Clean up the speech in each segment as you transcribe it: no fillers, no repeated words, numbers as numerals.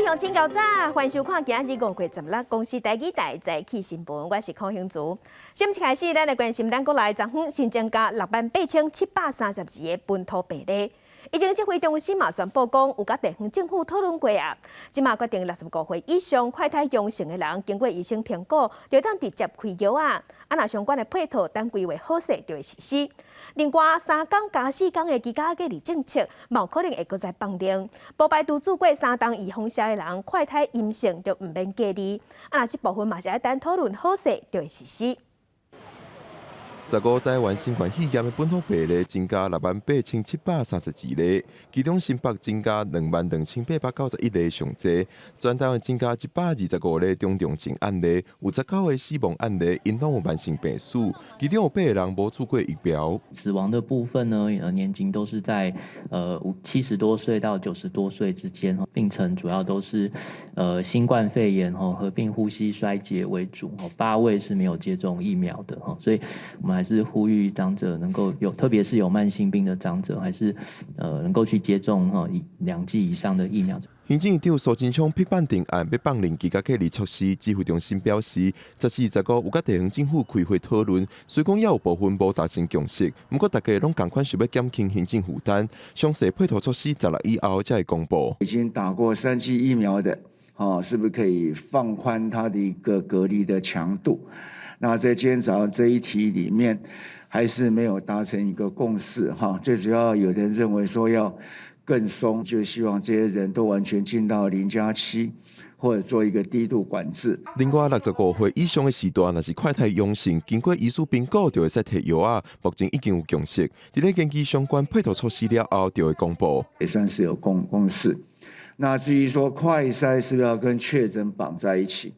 鄉親𠢕早，歡迎收看今仔日5月16公視台語台早起新聞，我是柯興竹。新聞一開始，咱來關心咱國內昨昏新增加68,732個本土病例。疫情指揮中心嘛宣布講，有佮地方政府討論過啊，這馬決定65歲以上快篩陽性的人，經過醫生評估，就當直接開藥啊。啊，若相關的配套等規劃好勢，就會實施。另外，3工加4工的居家隔離政策，嘛有可能會閣再放寬。無排除注過三針預防射的人，快篩陰性就毋免隔離。啊，若這部分嘛是愛等討論好勢，就會實施。 15台灣新冠肺炎的本土病例增加68,732例，其中新北增加22,891例上濟，全台灣增加125例中重症案例，有19個死亡案例，𪜶攏有慢性病史，其中有八個人無注過疫苗。死亡的部分呢，年齡都是在70多歲到90多歲之間，病程主要都是新冠肺炎合併呼吸衰竭為主，八位是沒有接種疫苗的，所以我們還是呼籲長者能夠有，特別是有慢性病的長者，還是能夠去接種兩劑以上的疫苗。行政院長蘇貞昌拍板定案，欲放寬居家隔離措施。指揮中心表示，14、15有佮地方政府開會討論，雖講猶有部分無達成共識，毋過大家攏仝款想欲減輕行政負擔，詳細配套措施16以後才會公布。已經打過三劑疫苗的，是不是可以放寬它的一個隔離的強度？那在今天早上這一題裡面，還是沒有達成一個共識哈。最主要有的人認為說要更鬆，就希望這些人都完全進到0加7，或者做一個低度管制。另外，65歲以上的時段，若是快篩陽性，經過醫師評估就會使提藥啊。目前已經有共識，佇咧研究相關配套措施了後，就會公布。也算是有共識。那至於說快篩是不是要跟確診綁在一起？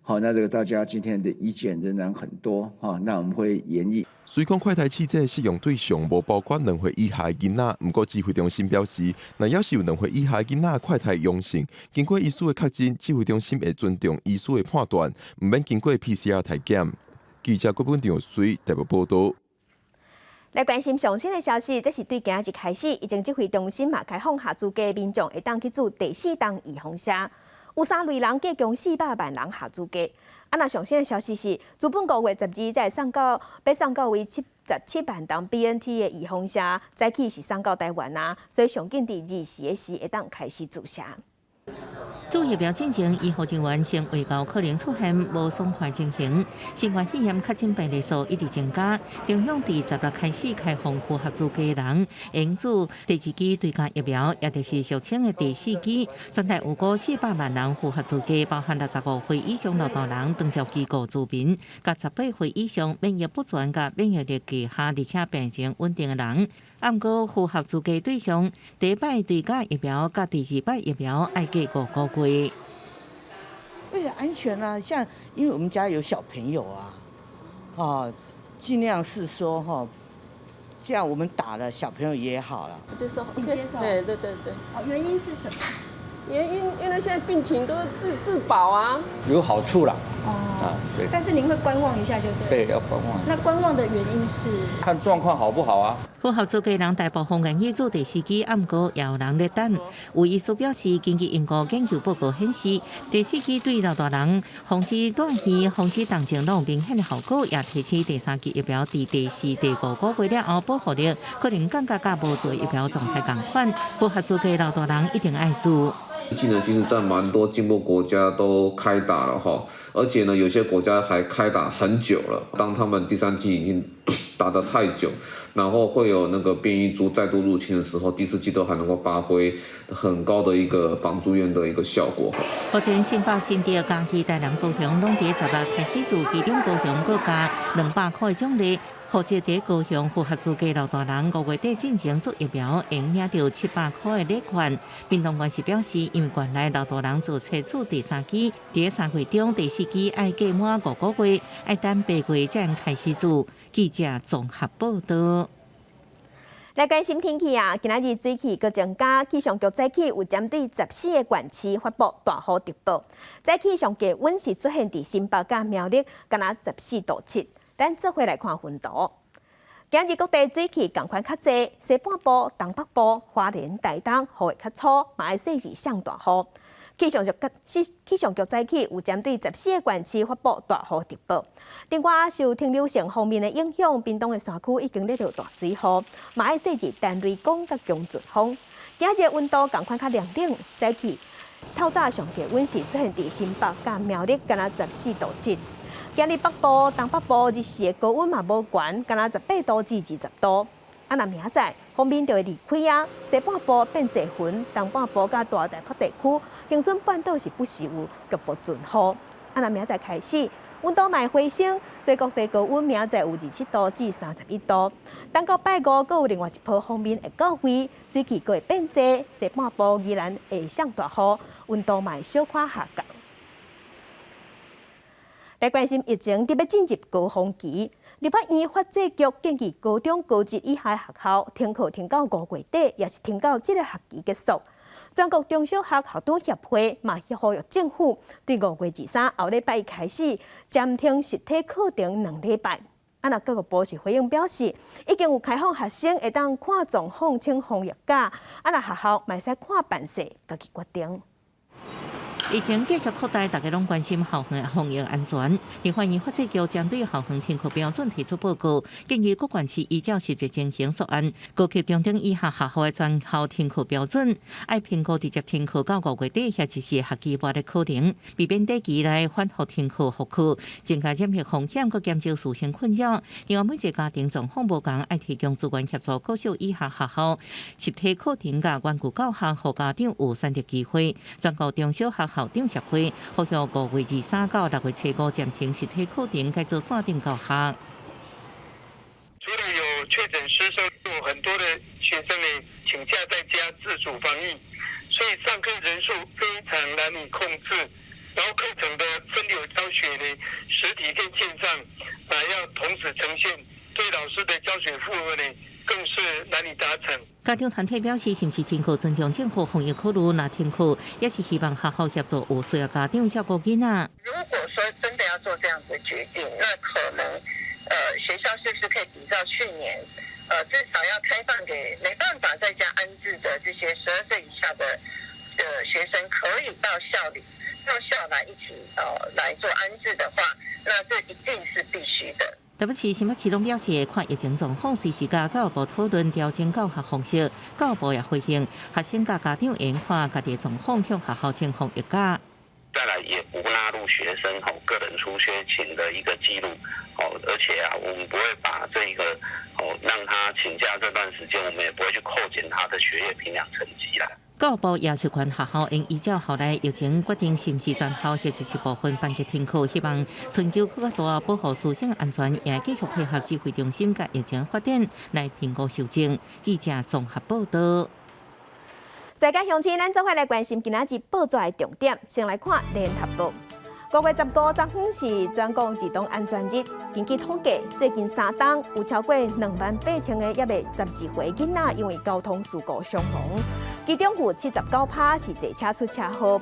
好，那這個大家今天的意見仍然很多，哈，那我們會研議。雖講快篩試劑適用對象無包括2歲以下囡仔，毋過指揮中心表示，若猶是有兩歲以下囡仔快篩陽性，經過醫師的確認，指揮中心會尊重醫師的判斷，毋免經過 PCR 篩檢。記者郭本長水台北報道。來關心上新的消息，這是對今仔日開始，疫情指揮中心嘛開放合資格民眾會當去注第四針預防射。有三類人計共400萬人合資格。啊，若上新的消息是，資本5月12才會送到，欲送到位77萬針 BNT 的預防射，早起是送到台灣啊，所以上緊佇20的時會當開始注射。注疫苗進前，醫護人員先預告可能出現無爽快情形。新冠肺炎確診病例數一直增加，中央佇16開始開放符合資格人，應注第二劑追加疫苗，也就是俗稱的第四劑。全台有過400萬人符合資格，包含65歲以上老大人、長照機構住民，佮18歲以上免疫不全佮免疫力低下，而且病情穩定的人。毋過符合資格對象，第一擺追加疫苗佮第二擺疫苗愛隔5個月。為了安全啊，像因為我們家有小朋友啊，啊，盡量是說哈，這樣我們打了小朋友也好了。接受，你接受？對對對對。原因是什麼？原因因為現在病情都是自保啊。有好處啦。哦。啊，對。但是您會觀望一下就對。對，要觀望。那觀望的原因是？看狀況好不好啊？符合資格人大部分願意注第四劑，毋過也有人咧等。有醫師表示，根據英國研究報告顯示，第四劑對老大人防止斷氣、防止重症攏有明顯的效果，也提示第三劑疫苗佇第四、第五個月了後保護力可能降甲佮無注疫苗狀態仝款。符合資格老大人一定愛注。劑呢，其實在蠻多進步國家都開打了哈，而且呢，有些國家還開打很久了。當他們第三劑已經打得太久，然後會有那個變異株再度入侵的時候，第四劑都還能夠發揮很高的一個防住院的一個效果。目前新北、新竹、嘉義、台南、高雄攏佇16開始注，其中高雄閣加200塊獎勵。負責佇高雄符合資格老大人5月底進前注疫苗，會領著700塊的禮券。屏東縣是表示，因為縣內老大人做冊注第三劑，佇3月中第四劑愛隔滿五個月，愛等8月才能開始注。記者綜合報道。來關心天氣啊！今仔日水汽閣增加，氣象局早起有針對14個縣市發布大雨特報。早起上低溫是出現佇新北佮苗栗，敢若14.7度。咱做伙來看雲圖。今日各地水汽仝款較濟，西半部、東北部、花蓮、台東雨會較粗，嘛會細緻上大雨。氣象局氣象局早起有針對14個縣市發布大雨特報。另外，受停留性鋒面的影響，屏東的山區已經咧落大水雨，嘛愛細緻陳雷光佮強陣風。今日溫度仝款較涼冷，早起透早上低溫是出現佇新北佮苗栗，敢若14.7度。今日北部、東北部日時的高溫嘛無懸，敢若18度至20度。啊，若明仔載鋒面就會離開啊，西半部變濟雲，東半部佮大台北地區、恆春半島是不時有局部陣雨。啊，若明仔載開始，溫度嘛會回升，所以各地高溫明仔載有27度至31度。等到拜五，閣有另外一波鋒面會到位，水汽閣會變濟，西半部依然會上大雨，溫度嘛會小可下降。來關心疫情，特別進入高峰期，立法院法制局建議高中高職以下學校停課停到5月底，抑是停到這个學期結束。全國中小學校長協會嘛呼籲政府對5月23後禮拜一開始暫停實體課程2禮拜。啊，若教育部是回應表示，已經有開放學生會當看狀況請防疫假，啊，若學校嘛會使看辦勢，家己決定。疫情繼續擴大，大家攏關心校園防疫安全。立法院法制局針對校園停課標準提出報告，建議各縣市依照實際情形草案。高級中等以下學校的全校停課標準，愛評估直接停課到5月底，或者是學期末的可能，避免短期內反覆停課復課，增加染疫風險，閣減少師生困擾。另外，每一个家庭狀況無仝，愛提供資源協助國小以下學校實體課程佮遠距教學，予家長有選擇機會。全國中小學校長協會呼籲5月23到6月初五暫停實體課程，改做線頂教學。除了有確診師生，有很多的學生呢請假在家自主防疫，所以上課人數非常難以控制。然後課程的分流教學呢，實體跟線上啊要同時呈現，對老師的教學負荷呢更是難以達成。家長團體表示，是毋是停課尊重政府防疫考慮，若停課也是希望學校協助有需要家長照顧囡仔。如果說真的要做這樣子的決定，那可能，學校是不是可以比照去年，至少要開放給沒辦法在家安置的這些12歲以下的學生，可以到校裡到校來一起來做安置的話，那這一定是必須的。台北市、新北市攏表示，看疫情狀況，隨時佮教育部討論調整教學方式。教育部也回應，學生佮家長會看家己的狀況，向學校請防疫假。再來也不納入學生吼個人出缺勤的一個記錄，哦，而且啊，我們不會把這一個哦讓他請假這段時間，我們也不會去扣減他的學業評量成績啦。教育部也授權學校應依照校內疫情決定，是毋是全校或者是部分班級停課，希望春秋閣較大，保護師生安全，也繼續配合指揮中心佮疫情發展來評估修正。記者綜合報道。世界鄉親，咱做伙來關心今仔日報紙的重點。先來看聯合報。5月15，昨昏是全國兒童安全日。根據統計，最近3冬有超過28,000個猶未12歲囡仔因為交通事故傷亡，其中有79%是坐車出車禍。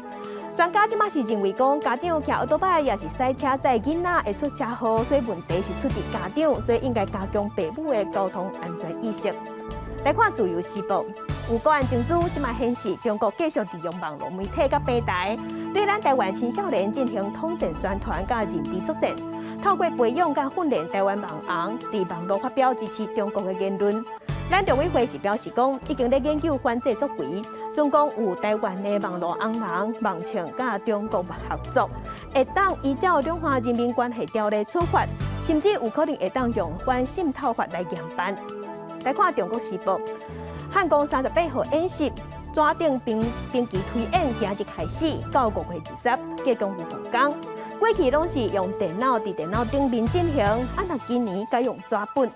專家這馬是認為講，家長騎歐多擺抑是駛車載囡仔會出車禍，所以問題是出佇家長，所以應該加強父母的交通安全意識。來看《自由時報》，有國安情資這馬顯示，中國繼續利用網路媒體佮平台，對咱台灣青少年進行統戰宣傳佮認知作戰，透過培養佮訓練台灣網紅，佇網路發表支持中國的言論。咱陸委會是表示講，已經咧研究反制作為，總共有台灣的網路紅人妄稱佮中國合作，會當依照《兩岸人民關係條例》處罰，甚至有可能會當用反滲透法來嚴辦。來看《中國時報》，漢光38號演習，紙頂兵棋推演，今日開始到5月20，計共有5工。過去攏是用電腦佇電腦頂面進行，啊，若今年改用紙本。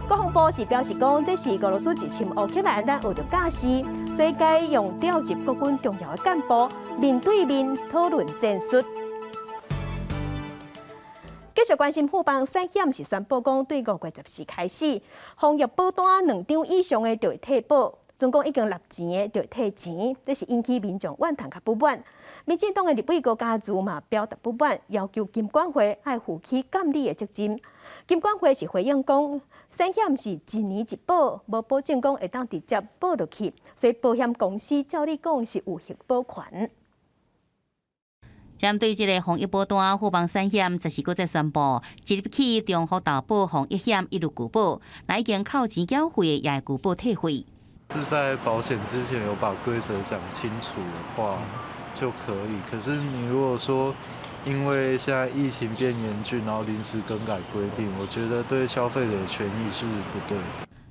國防部是表示講，這是俄羅斯入侵烏克蘭，咱學著教訓，所以改用調集國軍重要的幹部面對面討論戰術。繼續關心富邦產險是宣布講，對5月14開始，防疫保單兩張以上的就會退保，總共已經納錢的就會退錢，這是引起民眾怨嘆佮不滿。民進黨的立委高嘉瑜嘛表達不滿，要求金管會愛負起監理的責任。金管會是回應講，產險是一年一保，無保證講會當直接保落去，所以保險公司照理講是有核保權。針對這个防疫保單，富邦產險十四閣再宣布，即日起中和投保防疫險一律拒保，若已經扣錢繳費，也會拒保退費。是在保險之前有把規則講清楚的話就可以。可是你如果說因為現在疫情變嚴峻，然後臨時更改規定，我覺得對消費者權益是不對的。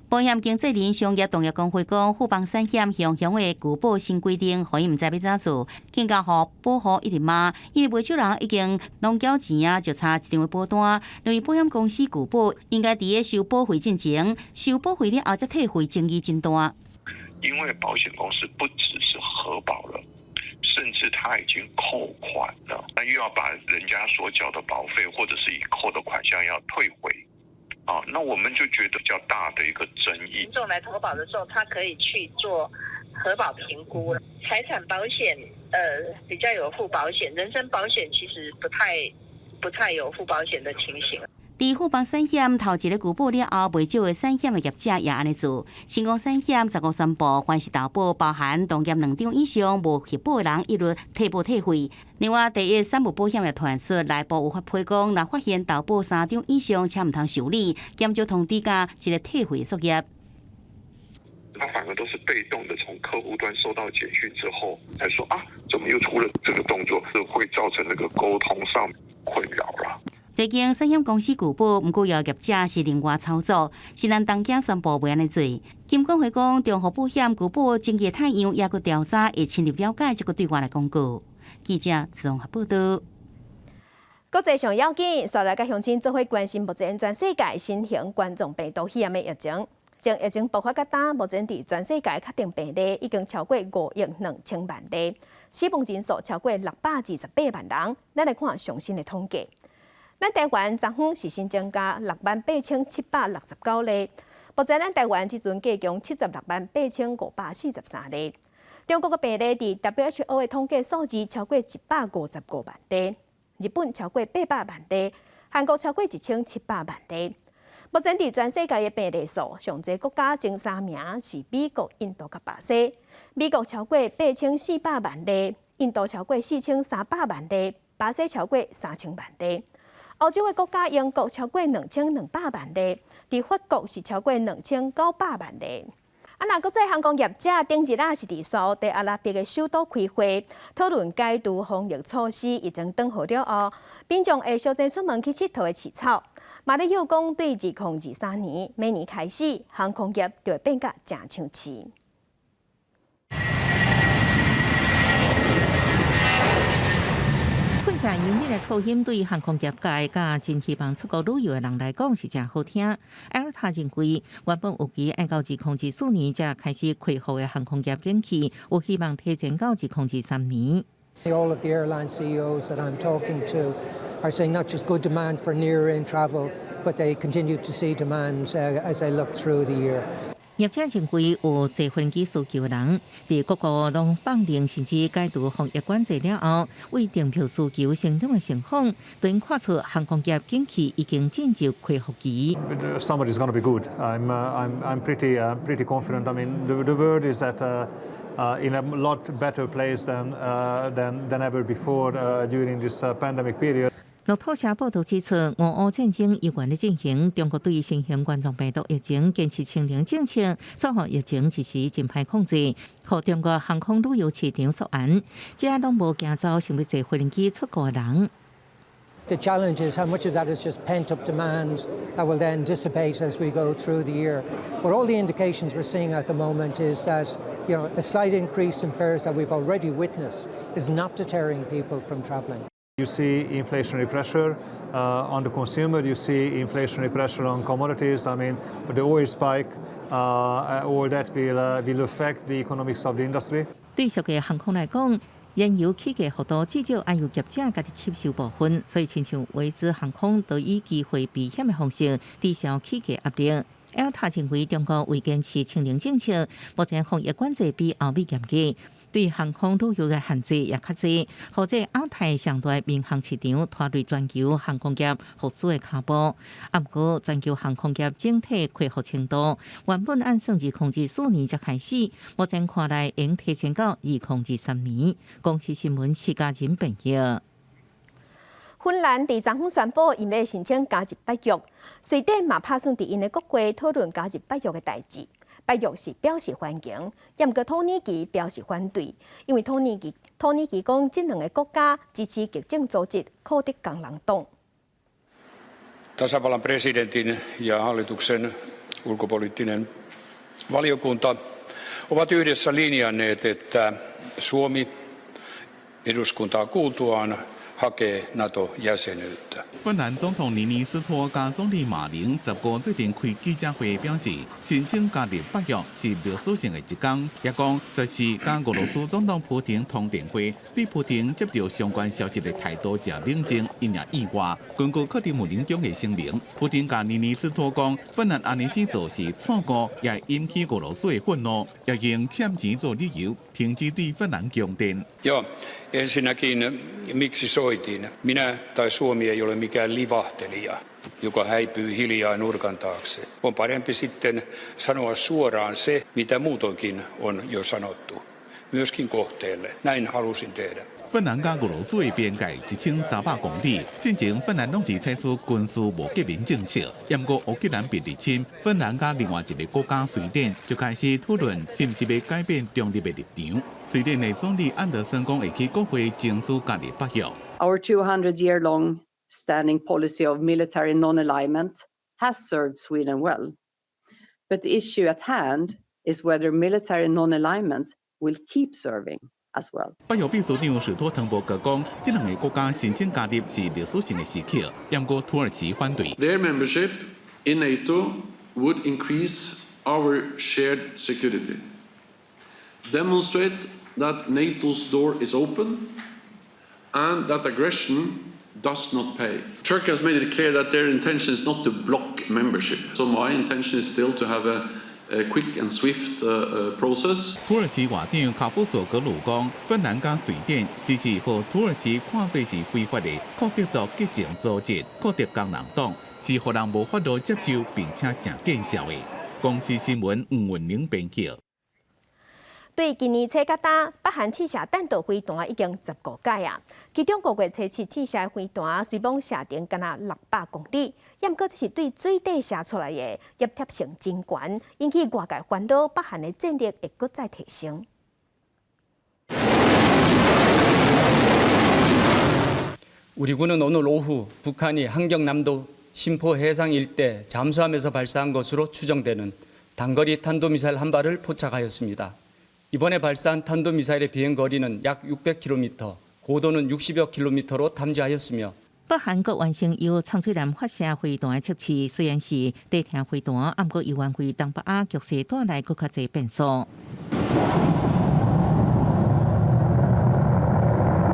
保險經紀人商業同業公會講，富邦產險雄雄的拒保新規定，予伊毋知欲怎做，更加予保戶一直罵，因為袂少人已經攏繳錢啊，就差一張的保單，認為保險公司拒保應該佇咧收保費進前，收保費了後才退費，爭議真大。因為保險公司不只是核保了，甚至他已經扣款了，那又要把人家所繳的保費或者是已扣的款項要退回。啊，那我們就覺得比較大的一個爭議。民眾來投保的時候，他可以去做核保評估。財產保險，比較有附保險，人身保險其實不太有附保險的情形。佇富邦產險頭一个拒保了後，袂少的產險的業者也按呢做。成功產險15宣布，凡是投保包含同業兩張以上無核保的人，一律退保退費。另外，第一產物保險也傳出內部有發批講，若發現投保三張以上，且毋通受理，減少通知佮這个退費作業。他反而都是被動的，從客戶端收到簡訊之後，才說啊，怎麼又出了這個動作，是會造成那個溝通上困擾啦。最近產險公司拒保，毋過有業者是另外操作，是咱當家宣布袂按呢做。金管會講，中和保險拒保爭議太陽，猶閣調查，會深入了解，這個對外來公告。記者綜合報道。國際上要緊，紲來佮鄉親做伙關心目前全世界新型冠狀病毒肺炎的疫情。從疫情爆發到今，目前佇全世界確定病例已經超過5億2千萬例，死亡人數超過628萬人。咱來看上新的統計。咱台灣昨昏是新增加68,769例，目前咱台灣這陣計共76萬8543例。中國的病例佇 WHO 的統計數字超過155萬例，日本超過800萬例，韓國超過1700萬例。目前佇全世界的病例數，上濟國家前三名是美國、印度佮巴西。美國超過8400萬例，印度超過4300萬例，巴西超過3000萬例。歐洲的國家英國超過2200萬例，佇法國是超過2900萬例。啊，若國際航空業者頂日啊是佇沙烏地阿拉伯的首都開會，討論解除防疫措施，疫情轉好了後，民眾會相爭出門去𨑨迌的市場。馬里又講，對2023年明年開始，航空業就會變甲誠搶市。噴射油的噪音對航空業界佮真希望出國旅遊的人來講是誠好聽。埃爾塔認為，原本預期愛到2024年才開始恢復的航空業景氣，有希望提前到2023年。 All of the airline CEOs that I'm talking to are saying not just good demand for near-in travel, but they continue to see demand as they look through the year. 業者認為有坐飛機需求的人，佇各國攏放令甚至解除防疫管制了後，為訂票需求成長的情況，都看出航空業景氣已經進入恢復期。 Summer is going to be good. I'm pretty confident. I mean, the world is in a lot better place than ever before during this pandemic period. 路透社報導指出，俄烏戰爭猶原咧進行，中國對新型冠狀病毒疫情堅持清零政策，所以疫情一時真歹控制，予中國航空旅遊市場縮絚，這攏無驚走想欲坐飛機出國的人。 The challenge is how much of that is just pent-up demand that will then dissipate as we go through the year. But all the indications we're seeing at the moment is that a slight increase in fares that we've already witnessed is not deterring people from travelling. You see inflationary pressure on the consumer, you see inflationary pressure on commodities. I mean, the oil spike, all that will affect the economics of the industry. 對俗的航空來講，燃油起價幅度至少愛由業者家己吸收部分，所以親像維茲航空都以機會避險的方式抵消起價壓力。埃爾塔認為中國為堅持清零政策，目前防疫管制比歐美嚴格，對航空旅遊的限制也較濟，予這亞太上大民航市場拖累全球航空業復甦的跤步。啊，毋過全球航空業整體恢復程度，原本按算2024年才開始，目前看來會提前到2023年。公視新聞施嘉仁編譯。芬蘭佇昨昏宣布，𪜶欲申請加入北約，瑞典嘛拍算佇𪜶的國會討論加入北約的代誌。北約是表示歡迎，毋過土耳其表示反對，因為土耳其講，這兩個國家支持激進組織庫德工人黨。 Tasavallan presidentin ja hallituksen ulkopoliittinen valiokunta ovat yhdessä linjanneet, että Suomi eduskuntaa kuultuaan hakee NATO-jäsenyyttä。芬蘭總統尼尼斯托佮總理馬林15做陣開記者會表示，申請加入北約是歷史性的一天，也講這是佮俄羅斯總統普丁通電話，對普丁接到相關消息的態度誠冷靜，𪜶也意外。根據克里姆林宮的聲明，普丁佮尼尼斯托講，芬蘭按呢死做是錯誤，也引起俄羅斯的憤怒，也用欠錢做理由停止對芬蘭供電。 Joo, ensinnäkin miksi soitin? Minä tai Suomi ei ole mikään livahtelija, joka häipyy hiljaa nurkan taakse. On parempi sitten sanoa suoraan se, mitä muutoinkin on jo sanottu, myöskin kohteelle. Näin halusin tehdä. 芬蘭佮俄羅斯的邊界1300公里，進前芬蘭攏是採取軍事無結盟政策。毋過烏克蘭被入侵，芬蘭佮另外一個國家瑞典就開始討論是毋是欲改變中立的立場。瑞典的總理安德森講會去國會爭取加入北約。 Our 200-year-long standing policy of military non-alignment has served Sweden well. But the issue at hand is whether military non-alignment will keep serving us well. 北約秘書長史托滕伯格講，這兩個國家申請加入是歷史性的時刻，毋過土耳其反對。 Their membership in NATO would increase our shared security, demonstrate that NATO's door is open, and that aggression does not pay. Turkey has made it clear that their intention is not to block membership. So my intention is still to have a quick and swift process. 土耳其外長卡夫索格魯講，芬蘭佮瑞典支持予土耳其看做是非法的庫德族激進組織庫德工人黨，是予人無法度接受並且誠見笑的。公視新聞吳文玲編輯。對今年初到今，北韓試射彈道飛彈已經15擺啊！其中5月初七試射飛彈，雖罔射程干焦600公里，毋過這是對水底射出來的，壓貼性真懸，引起外界煩惱，北韓的戰力會閣再提升。 우리 군은 오늘 오후 북한이 함경남도 신포 해상 일대 잠수함에서 발사한 것으로 추정되는 단거리 탄도미사일 한 발을 포착하였습니다. 이번에 발사한 탄도미사일의 비행거리는 약 600km, 고도는 60여 km로 탐지하였으며 北韓閣完成由長水艦發射飛彈的測試，雖然是低程飛彈，毋過猶原為東北亞局勢帶來閣較濟變數。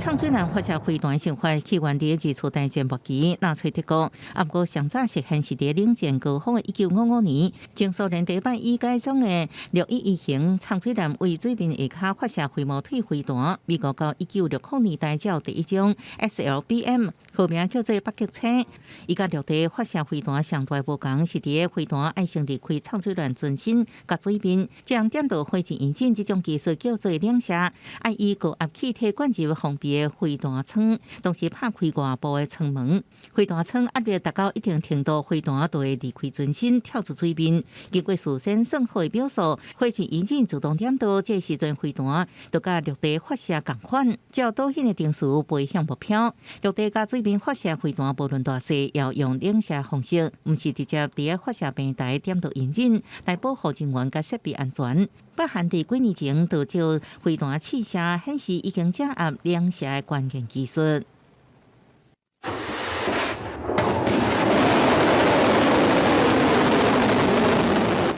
長水艦發射飛彈想法起源佇二次大戰末期，納粹德國，毋過上早實現是佇冷戰高峰的1955年，前蘇聯第一擺以改裝的611型長水艦為水面下跤發射飛毛腿飛彈。美國到1960年代才有第一種 SLBM，號名叫做北極星。伊佮陸地發射飛彈上大無仝是佇個飛彈愛先離開長水艦船身佮水面，將點著火箭引擎這種技術叫做冷射，愛以高壓氣體灌入封閉的飛彈艙，同時拍開外部的艙門。飛彈艙壓力達到一定程度，飛彈就會離開船身，跳出水面。經過事先算好的秒數，火箭引擎自動點著，這時陣飛彈就佮陸地發射仝款，照導引的程序飛向目標。陸地佮水面發射飛彈，無論大細，要用冷射方式，毋是直接佇個發射平台點著引擎來保護人員佮設備安全。北韓佇幾年前就藉飛彈試射，顯示已經掌握冷射的關鍵技術。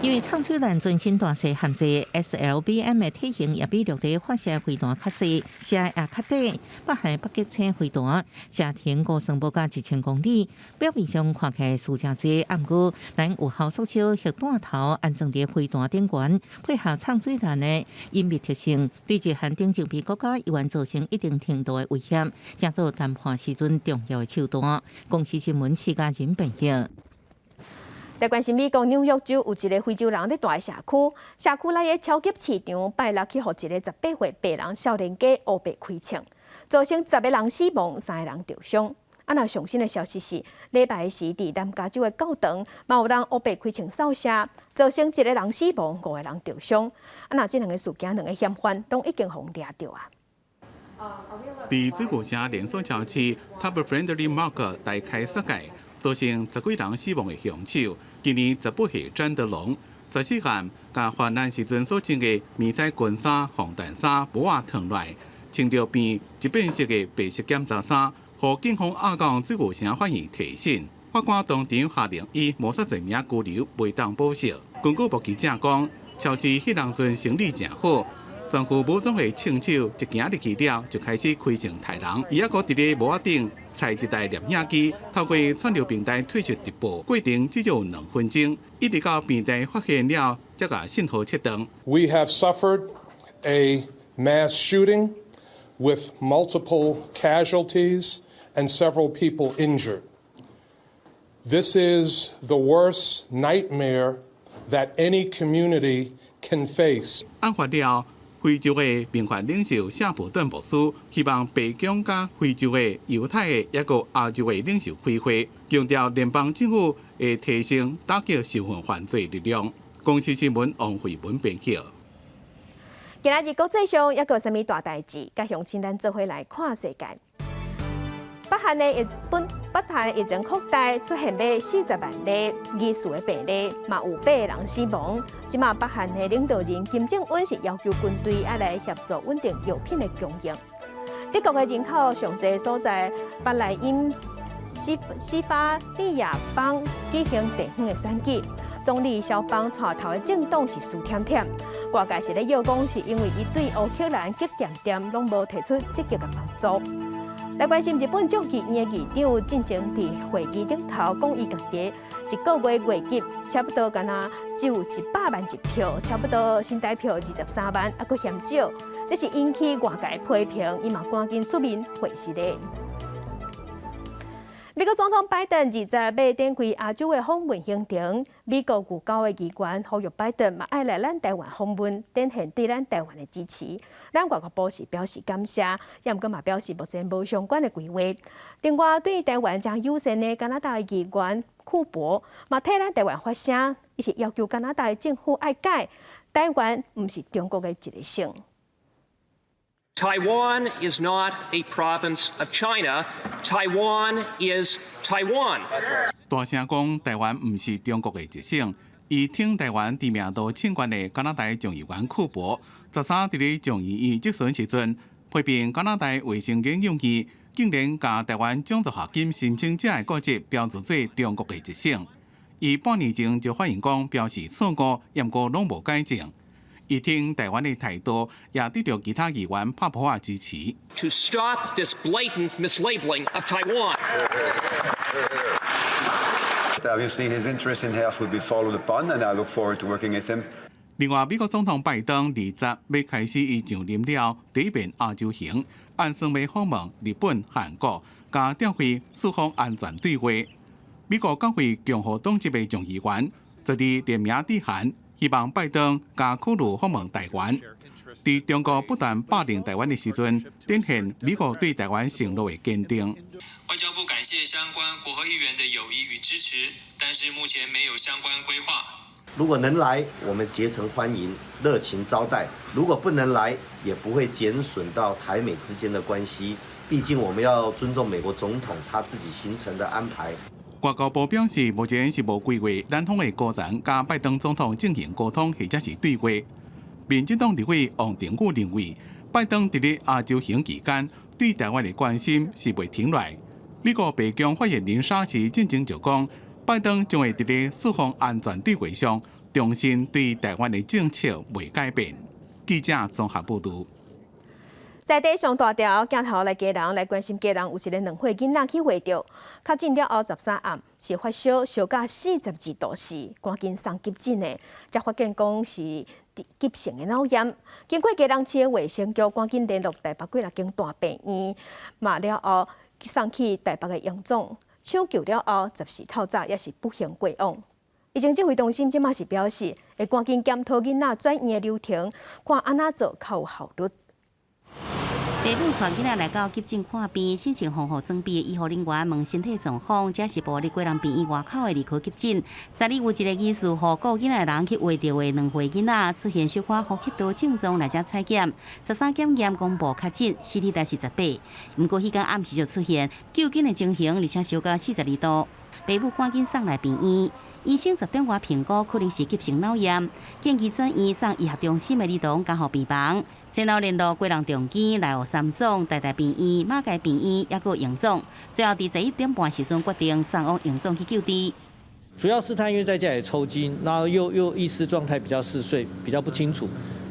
因為長水艦船身大細限制，SLBM 的體型也比陸地發射飛彈較細，射也較短。北韓北極星飛彈射程估算無到1000公里，表面上看起來數誠濟，毋過能有效縮小核彈頭安裝佇飛彈頂懸，配合長水艦的隱秘特性，對日韓等周邊國家猶原造成一定程度的威脅，成做談判時陣重要的手段。公視新聞施嘉仁編譯。來關心美國紐約州有一个非洲人佇蹛社區，社區內的超級市場拜六去予一个18歲白人少年家烏白開槍，造成10个人死亡，三个人著傷。啊，若上新的消息是，禮拜四佇南加州的教堂，嘛有人烏白開槍掃射，造成一个人死亡，五个人著傷。啊，若這兩个事件，兩个嫌犯攏已經予人掠著啊。佇水牛城連鎖超市 Top Friendly Mart 大開殺戒，造成十幾人死亡的兇手，今年18歲詹德龍，14漢共犯案時陣所穿的迷彩軍衫、防彈衫、帽仔脫落來，穿著變一變色的白色檢查衫，予警方押到水牛城法院提審。法官當場下令以謀殺罪名拘留，袂當保釋。根據目擊者講，超市彼當陣生意誠好。全副武裝的槍手一行入去了，就開始開槍刣人。伊猶閣佇咧帽仔頂採一台攝影機，透過串流平台推出直播，過程至少有2分鐘，一直到平台發現了，才共信號切斷。 We have suffered a mass shooting with multiple casualties and several people injured. This is the worst nightmare that any community can face. 案發了。非洲的民權領袖夏普頓牧師希望白宮佮非洲的猶太的抑閣亞洲的領袖開會，強調聯邦政府會提升打擊仇恨犯罪力量。公視新聞王慧文編輯。今仔日國際上猶閣有啥物大代誌？佮鄉親咱做伙來看世界。北韓的日本北韓疫情擴大，出現欲40萬例疑似的病例，嘛有八个人死亡。這馬北韓的領導人金正恩是要求軍隊愛來協助穩定藥品的供應。德國的人口上濟所在，巴萊茵西西巴利亞邦舉行地方的選舉，總理蕭邦帶頭的政黨是輸忝忝。外界是咧臆講，是因為伊對烏克蘭核電站攏無提出積極的幫助。來關心日本眾議院的議長進前佇會議頂頭講，伊家己一個月月給差不多敢若只有100萬一票，差不多新台票23萬，猶閣嫌少，這是引起外界批評，伊嘛趕緊出面回實的。美國總統拜登二十欲展開亞洲的訪問行程，美國外交的議員呼籲拜登嘛愛來咱台灣訪問，展現對咱台灣的支持。咱外交部是表示感謝，也毋過嘛表示目前無相關的規劃。另外，對台灣誠友善的加拿大議員庫珀嘛替咱台灣發聲，伊是要求加拿大的政府愛改，台灣毋是中國的一个省。 Taiwan is not a province of China. Taiwan is Taiwan. 大聲講台灣毋是中國的一省。伊挺台灣知名度衝懸的加拿大眾議員庫珀，13佇咧眾議院質詢時陣，批評加拿大衛生研究院竟然共台灣獎助學金申請者的國籍標註做中國的一省。伊半年前就發現講標示錯誤，毋過攏無改正。伊挺台灣的態度，也得到其他議員拍噗仔支持。 To stop this blatant mislabeling of Taiwan. Obviously, his interest in health will be followed upon, and I look forward to working with him. 另外，美國總統拜登20欲開始伊上任了第一遍亞洲行，按算欲訪問日本、韓國，佮召開四方安全對話。美國國會共和黨籍的眾議員昨日聯名致函，希望拜登加考慮訪問台灣。佇中國不斷霸凌台灣的時陣，展現美國對台灣承諾的堅定。外交部感謝相關國會議員的友誼與支持，但是目前沒有相關規劃。如果能來，我們竭誠歡迎，熱情招待；如果不能來，也不會減損到台美之間的關係。畢竟我們要尊重美國總統他自己行程的安排。外交部表示，目前是無規劃南方的高層佮拜登總統進行溝通或者是對話。民進黨立委王定宇認為，拜登佇咧亞洲行期間對台灣的關心是袂停落。美國白宮發言人沙奇進前就講，拜登將會佇咧四方安全對話上重申對台灣的政策袂改變。記者綜合報導。在地上大條鏡頭來基隆來關心基隆有一个2歲囡仔去畫著，確診了後13暗是發燒燒到42度4，趕緊送急診的，才發現講是急性的腦炎。經過基隆市的衛生局趕緊聯絡台北幾若間大病院，嘛了後送去台北的榮總搶救了後，14透早也是不幸過往。疫情指揮中心這馬是表示，會趕緊檢討囡仔轉院的流程，看按怎做較有效率。爸母帶囡仔來到急診看病，先前防護裝備的醫護人員問身體狀況，這是佇基隆病院外口的兒科急診。昨日有一个醫師予顧囡仔的人去畫著的兩歲囡仔出現小可呼吸道症狀來遮採檢，13檢驗公布確診，CT 值是18。毋過彼工暗時就出現救緊的情形，而且燒到42度。爸母趕緊送來病院，醫生10點外評估可能是急性腦炎，建議轉院送醫學中心的兒童監護病房。先後聯絡基隆長庚、內湖三總、台大病院、馬偕病院，抑閣榮總，最後佇11點半時陣決定送往榮總去救治。主要是他因為在家裡抽筋，然後又意識狀態比較嗜睡，比較不清楚，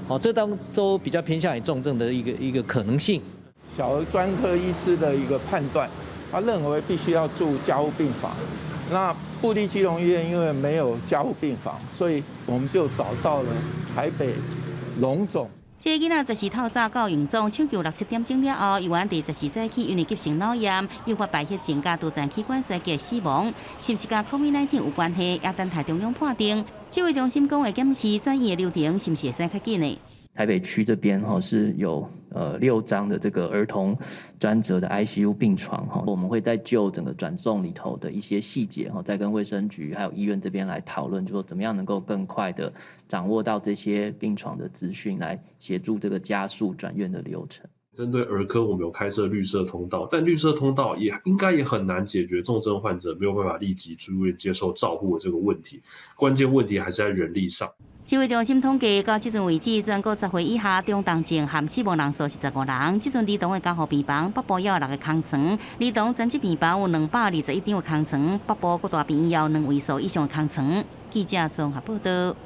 好，這當都比較偏向於重症的一個可能性。小兒專科醫師的一個判斷，他認為必須要住加護病房。那部立基隆醫院因為沒有加護病房，所以我們就找到了台北榮總。這个囡仔十四透早到榮總搶救六七點鐘了後，猶原佇十四早起因為急性腦炎誘發敗血症佮多層器官衰竭死亡，是毋是佮 COVID-19 有關係？也等待中央判定。指揮中心講會檢視轉院的流程，是毋是會使較緊呢？台北區這邊哈是有6張的這個兒童專責的 ICU 病床哈，我們會再就整個轉送裡頭的一些細節哈，再跟衛生局還有醫院這邊來討論，就說怎麼樣能夠更快的掌握到這些病床的資訊，來協助這個加速轉院的流程。針對兒科，我們有開設綠色通道，但綠色通道也應該也很難解決重症患者沒有辦法立即住院接受照護的這個問題。關鍵問題還是在人力上。指揮中心統計，到這陣為止，全國10歲以下中重症含死亡人數是15人。這陣兒童的加護病房北部有六個空床，兒童專責病房有221張的空床，北部各大病院有兩位數以上的空床。記者綜合報道。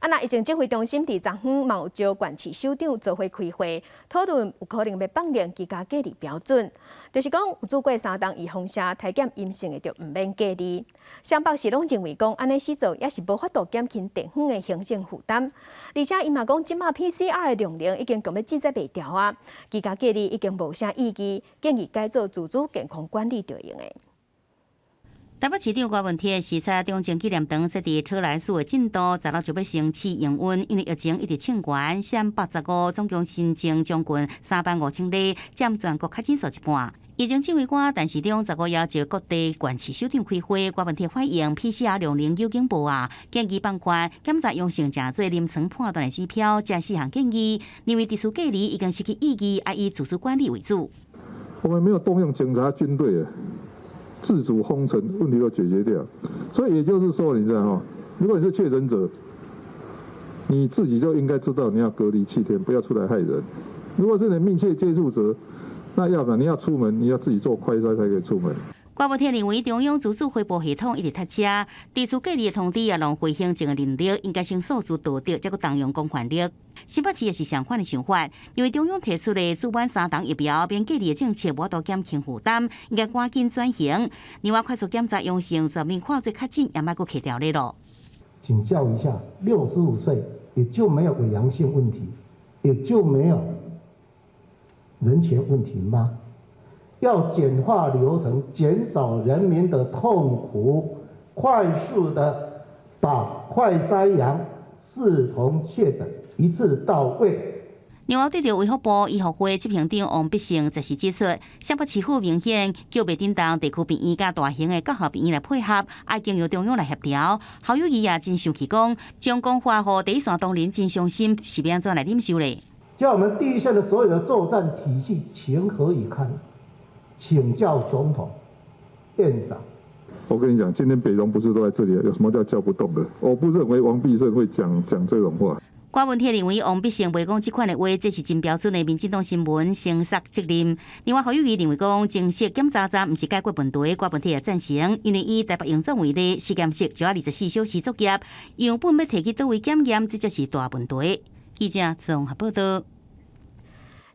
啊，那疫情指揮中心佇昨昏嘛有召縣市首長做伙開會，討論有可能欲放寬居家隔離標準，就是講有做過三冬預防射篩檢陰性的就毋免隔離。雙北市攏認為講，按呢死做也是無法度減輕地方的行政負擔，而且伊嘛講，這馬 PCR 的量能已經強欲擠擠袂牢啊，居家隔離已經無啥意義，建議改做自主健康管理就會用的。台北市長柯文哲視察中正紀念堂設佇車來寺的進度，十六就欲先試營運，因為疫情一直衝懸，雙北十五總共新增將近3萬5千例，佔全國確診數一半。疫情指揮官陳時中15邀集各地縣市首長開會，柯文哲反映 PCR 量能有警報啊，建議放寬檢查陽性者做臨床判斷的指標，這四項建議，認為特殊隔離已經失去意義，愛以自主管理為主。我們沒有動用警察軍隊。自主封城，問題都解決掉，所以也就是說，你知道哈，如果你是確診者，你自己就應該知道你要隔離7天，不要出來害人。如果是你密切接觸者，那要不然你要出門，你要自己做快篩才可以出門。郭文鐵認為中央自主回報系統一直塞車，地區隔離的通知也浪費行政的人力，應該先掃除道德，才閣動用公權力。新北市也是相款的想法，因為中央提出的注滿三筒疫苗免隔離的政策，無法度減輕負擔，應該趕緊轉型。另外，快速檢查陽性全面看做確診，也莫閣揢條例咯。請教一下，65歲也就沒有偽陽性問題，也就沒有人權問題嗎？要簡化流程，減少人民的痛苦，快速的把快篩陽視同確診，一次到位。另外，對著衛福部醫學會執行長王必勝這時指出，雙北市府明顯叫袂振動地區病院佮大型的綜合病院來配合，愛經由中央來協調。侯友宜也真生氣，講將講話予第一線同仁真傷心，是欲按怎來忍受咧？叫我們第一線的所有的作戰體系情何以堪？請教總統、院長。我跟你講，今天北榮不是都在這裡，有什麼叫叫不動的？我不認為王必勝會講講這種話。郭文鐵認為王必勝袂講這款的話，這是真標準的民進黨新聞聲索責任。另外，侯友宜認為講，增設檢查站毋是解決問題，郭文鐵也贊成，因為以台北榮總為例，實驗室就愛24小時作業，樣本欲提去佗位檢驗，這才是大問題。記者綜合報道。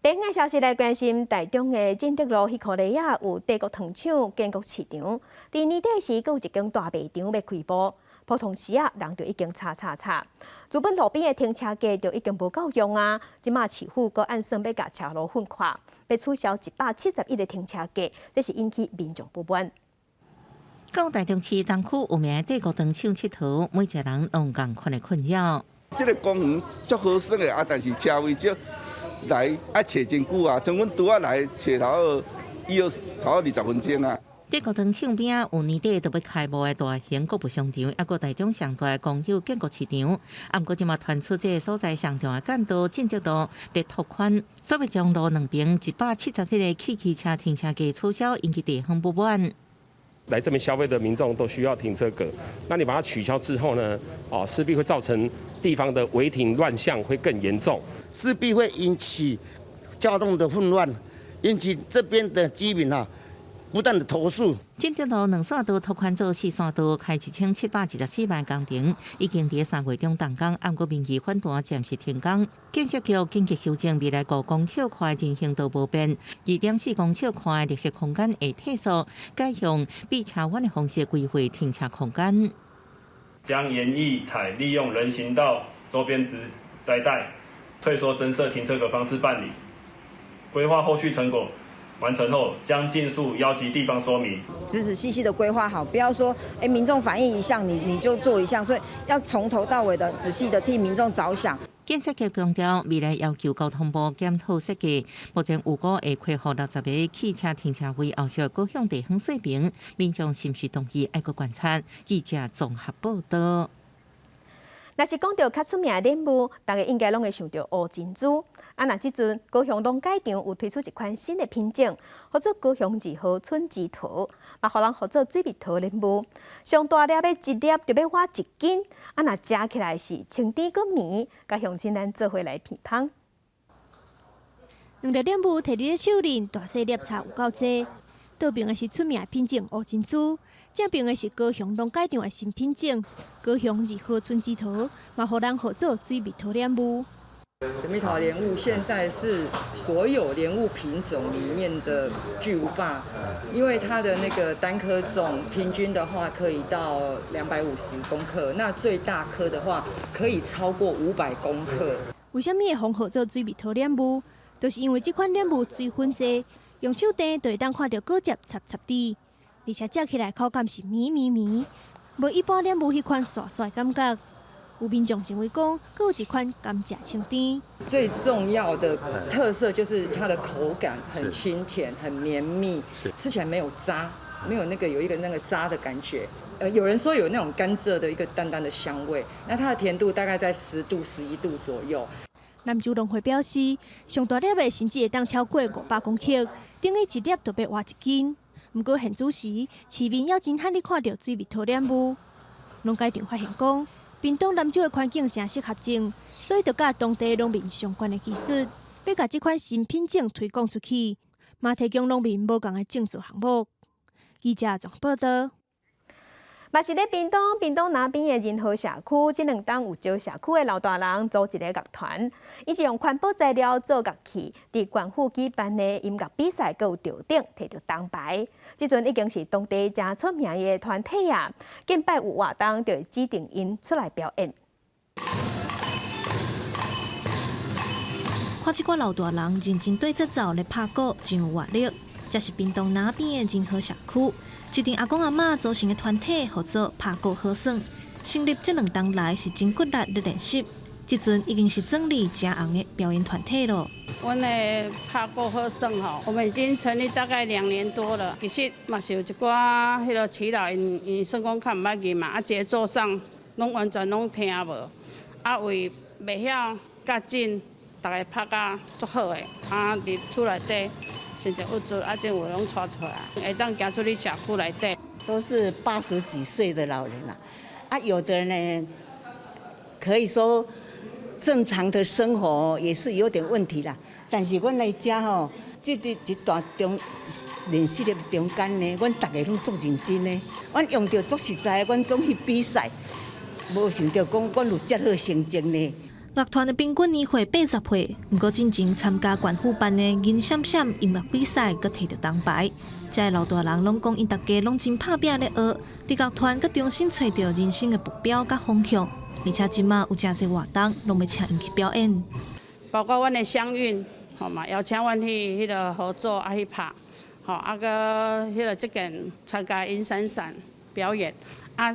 另一個消息來關心，台中的進德路彼箍犁仔有帝國糖廠建國市場，佇年底時，閣有一間大賣場欲開幕，普通時啊，人就已經吵吵吵。原本路邊的停車格就已經無夠用啊，這馬市府閣按算欲共車路分闊，欲取消171個停車格，這是引起民眾不滿。到台中市東區有名的帝國糖廠𨑨迌，每一個人攏仝款的困擾。這個公園足好耍的啊，但是車位少。來愛揣真久啊，像阮拄仔來揣頭伊要頭20分鐘啊。德國糖廠邊仔有年底就欲開幕的大型購物商場，抑閣台中上大的公有建國市場，啊，毋過這馬傳出這个所在上重要幹道進德路咧拓寬，所欲將路兩邊170個汽機車停車格取消，引起地方不滿。來這邊消費的民眾都需要停車格，那你把它取消之後呢？哦，勢必會造成地方的違停亂象會更嚴重，勢必會引起交通的混亂，引起這邊的居民啊不斷的投訴。進德路兩線道拓寬做四線道，開1724萬工程，已經佇3月中動工，毋過民意反彈，暫時停工。建設局緊急修正未來5公尺寬人行道無變，2.4公尺寬綠色空間會退縮，改用避車彎的方式規劃停車空間。將研議採利用人行道周邊植栽帶退縮增設停車格方式辦理，規劃後續成果完成後，將盡速邀集地方說明。仔仔細細的規劃好，不要說，民眾反映一項，你就做一項，所以要從頭到尾的仔細的替民眾着想。建設局強調，未來要求交通部檢討設計，目前預估會恢復60個汽車停車位，後續會向地方說明，民眾是毋是同意，愛閣觀察。記者綜合報道。若是講著較出名的蓮霧，大家應該攏會想著烏珍珠。啊，若這陣高雄農改場有推出一款新的品種，號做高雄二號春之桃，嘛予人號做水蜜桃蓮霧。上大粒的一粒就欲倚1斤，啊，若食起來是清甜閣綿，共鄉親咱做伙來品芳。兩粒蓮霧提佇咧手裡，大細粒差有夠濟。倒爿的是出名的品種烏珍珠，正爿的是高雄農改場的新品種高雄二號春之桃，嘛予人號做水蜜桃蓮霧。水蜜桃蓮霧現在是所有蓮霧品種裡面的巨無霸，因為它的那個單顆重平均的話可以到250公克，那最大顆的話可以超過500公克。為啥物會予號做水蜜桃蓮霧？就是因為這款蓮霧水分濟，用手掂就會當看著果汁澀澀滴，而且食起來口感是綿綿綿，無一般蓮霧彼款沙沙的感覺。有民眾認為講，閣有一款甘蔗清甜。最重要的特色就是它的口感很清甜、很綿密，吃起來沒有渣，沒有那個有一個那個渣的感覺。有人說有那種甘蔗的一個淡淡的香味，那它的甜度大概在10度、11度左右。南州農會表示，上大粒的甚至會當超過500公克，等於一粒就欲倚1斤。毋過現此時，市面猶真罕咧看著水蜜桃蓮霧。農改場發現講，屏東南州的環境誠適合種，所以就佮當地農民相關的技術，欲共這款新品種推廣出去，嘛提供農民無仝的種植項目。記者綜報道。嘛是咧屏東，屏東那邊的仁和社區，這兩冬有招社區的老大人組一个樂團，𪜶是用環保材料做樂器，佇縣府舉辦的音樂比賽，閣有得獎，提著銅牌。這陣已經是當地誠出名的團體啊！近擺有活動就會指定𪜶出來表演。看這寡老大人認真對節奏咧拍鼓，真有活力。這是屏東那邊的仁和社區，一陣阿公阿嬤組成的團體，號做拍鼓好耍。成立這兩冬來是真骨力咧練習，這陣已經是整理誠紅的表演團體囉。阮的拍鼓好耍吼，我們已經成立大概2年多了。其實嘛是有一寡彼个耆老，𪜶𪜶算講較毋捌字嘛，啊節奏上攏完全攏聽無，啊為袂曉較緊，逐个拍甲足好的，啊佇厝內底。成績有做，啊，這有攏帶出來，會當行出去社區內底。都是80幾歲的老人了，啊，有的呢，可以說正常的生活也是有點問題啦。但是阮來遮吼，這個一段中練習的中間呢，阮逐个攏足認真的，阮用著足實在，阮總去比賽，無想著講阮有遮好成績呢。樂團的平均年歲80歲，毋過進前參加縣府辦的銀閃閃音樂比賽，閣提著銅牌。這个老大人攏講，𪜶逐家攏真拍拚咧學，佇樂團閣重新揣著人生的目標佮方向，而且這馬有誠濟活動，攏欲請𪜶去表演。包括阮的鄉韻，吼嘛邀請阮去彼个合作啊去拍，吼啊閣彼个這件參加銀閃閃表演，啊，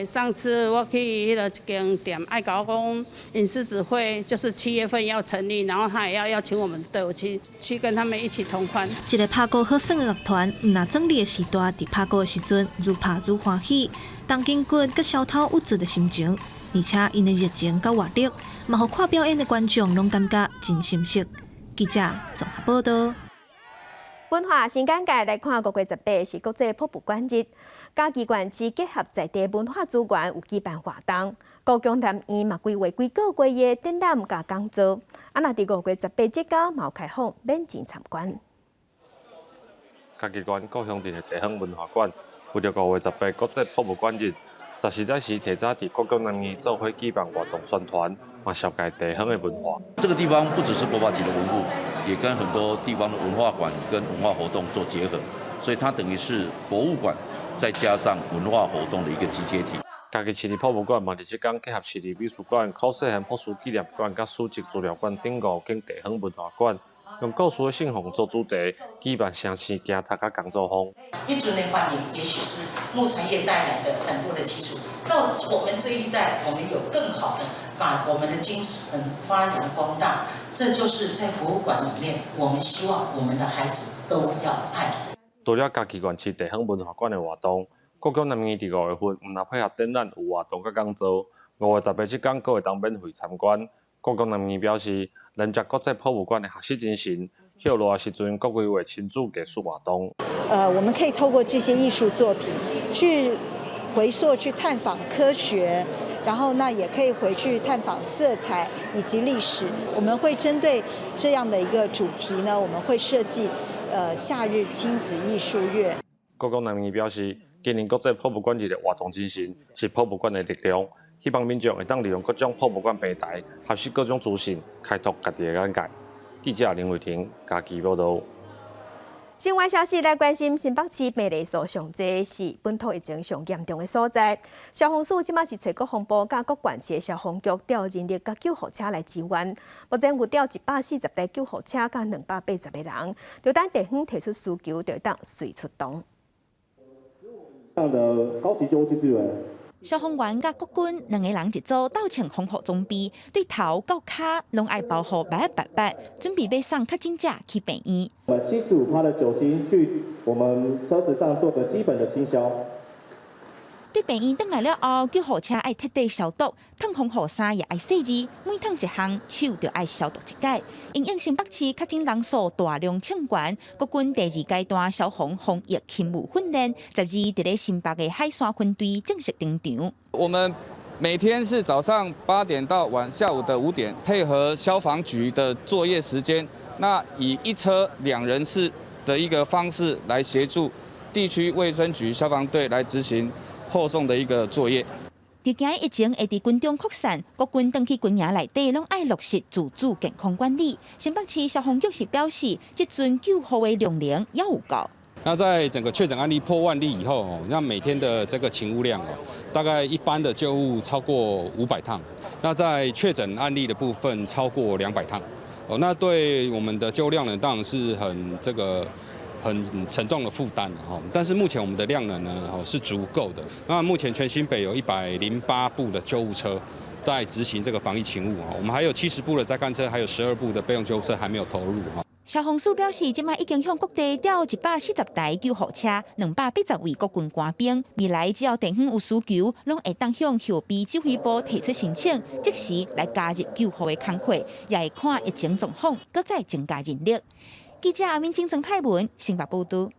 上次我去彼个一間店，愛共我講，𪜶獅子會就是7月份要成立，然後他也要邀請我們的隊伍去跟他們一起同歡。一个拍鼓好耍的樂團，毋若壯麗的時代，佇拍鼓的時陣，愈拍愈歡喜，動筋骨佮消偷鬱卒的心情，而且𪜶的熱情佮活力，嘛予看表演的觀眾攏感覺真心適。記者綜合報道。文化新簡介來看，5月18是國際博物館日，嘉義縣市結合在地文化資源，有舉辦活動。故宮南院嘛規劃幾個月的展覽佮講座。啊，若佇5月18這工嘛有開放免錢參觀。嘉義縣故鄉鎮的地方文化館，為著五月十八國際博物館日，14早時提早佇故宮南院做伙舉辦活動宣傳，嘛紹介地方的文化。這個地方不只是國寶級的文物，也跟很多地方的文化館跟文化活動做結合，所以它等於是博物館再加上文化活動的一個集結體。嘉義市立博物館嘛，佇這工結合市立美術館、柯世賢博士紀念館、佮史跡資料館等五間地方文化館，用故事的信封做主題，舉辦城市行讀佮工作坊。彼陣的發明，也許是木材業帶來的很多的基礎。到我們這一代，我們有更好的把我們的精神發揚光大。這就是在博物館裡面，我們希望我們的孩子都要愛。除了嘉義縣市地方文化館的活動，故宮南院佇五月份毋若配合展覽有活動佮講座，5月18這工閣會當免費參觀。故宮南院表示，連接國際博物館的學習精神，歇熱的時陣，閣規劃親子藝術活動。我們可以透過這些藝術作品去回溯、去探訪科學，然後呢，也可以回去探訪色彩以及歷史。我們會針對這樣的一個主題呢，我們會設計夏日親子藝術月。故宮南院表示，今年國際博物館日的活動精神是博物館的力量，希望民眾會當利用各種博物館平台，學習各種資訊，開拓家己的眼界。記者林慧婷嘉義報道。新聞消息來關心，新北市病例數上濟是本土疫情上嚴重的所在。消防署這馬是揣國防部佮各縣市的消防局調人力佮救護車來支援。目前有調140台救護車佮280個人，就等地方提出需求，就當隨出動。的高級救護資源。消防員佮國軍兩个人一組鬥穿防護裝備，對頭到跤攏愛包護密密麻麻，準備欲送確診者去病院。我們75%的酒精去我們車子上做個基本的清消。對病院轉來了後，救護車愛徹底消毒，脫防護衫也愛細膩，每脫一項手就愛消毒一擺。因應新北市確診人數大量衝懸，國軍第二階段消防防疫勤務訓練，12佇咧新北的海山分隊正式登場。我們每天是早上8點到晚下午的5點，配合消防局的作業時間，那以一車兩人次的一個方式來協助地區衛生局消防隊來執行後送的一個作業。佇驚疫情會佇軍中擴散，國軍轉去軍營內底，攏愛落實自主健康管理。新北市消防局是表示，這陣救護的量能猶有夠。那在整個確診案例破萬例以後，那每天的這個勤務量哦，大概一般的救護超過500趟。那在確診案例的部分超過200趟。哦，那對我們的救護量呢，當然是很這個很沉重的負擔哈。但是目前我們的量能呢，哦是足夠的。那目前全新北有108部的救護車在執行這個防疫勤務啊，我們還有70部的載乾車，還有12部的備用救護車還沒有投入哈。消防署表示，這擺已經向各地調140台救護車，280位國軍官兵。未來只要地方有需求，攏會當向後備指揮部提出申請，即時來加入救護的工課，也會看疫情狀況，閣再增加人力。記者阿敏晶、曾派文，新北報道。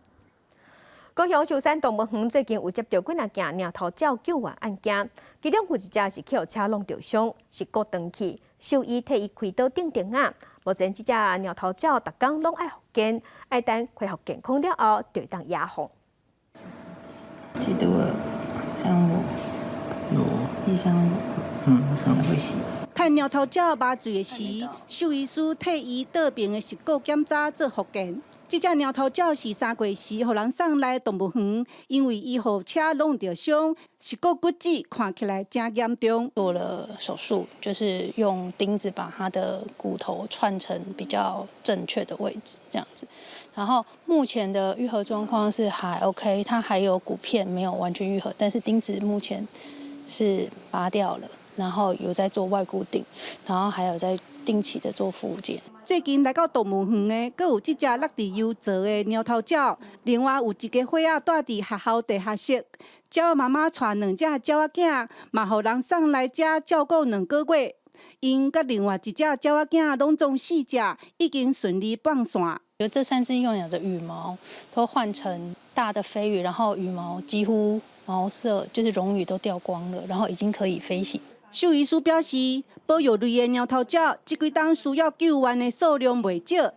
高雄壽山動物園最近有接著幾若件貓頭鳥救援案件，其中有一隻是予車挵著傷，舌骨斷去，獸醫替伊開刀釘釘仔。目前這隻貓頭鳥逐工攏愛復健，愛等恢復健康了後，就會當野放。記得我三五，一三五，三五會死。趁貓頭鳥麻醉的時，獸醫師替伊倒爿的舌骨檢查做復健。這隻貓頭鳥是3月時予人送來動物園，因為伊予車挵著傷，舌骨骨折，看起來誠嚴重。做了手術，就是用釘子把它的骨頭串成比較正確的位置，這樣子。然後目前的愈合狀況是還 OK，它還有骨片沒有完全愈合，但是釘子目前是拔掉了，然後有在做外固定，然後還有在定期的做復健。最近來到動物園的，閣有這隻落佇油槽的貓頭鳥，另外有一家伙仔蹛佇學校地下室，鳥媽媽帶兩隻鳥仔囝，嘛予人送來遮照顧2個月。𪜶佮另外一隻鳥仔囝攏總四隻，已經順利放線。就這三隻幼鳥的羽毛都換成大的飛羽，然後羽毛幾乎毛色就是絨羽都掉光了，然後已經可以飛行。獸醫師表示，保育類的貓頭鳥這幾冬需要救援的數量袂少，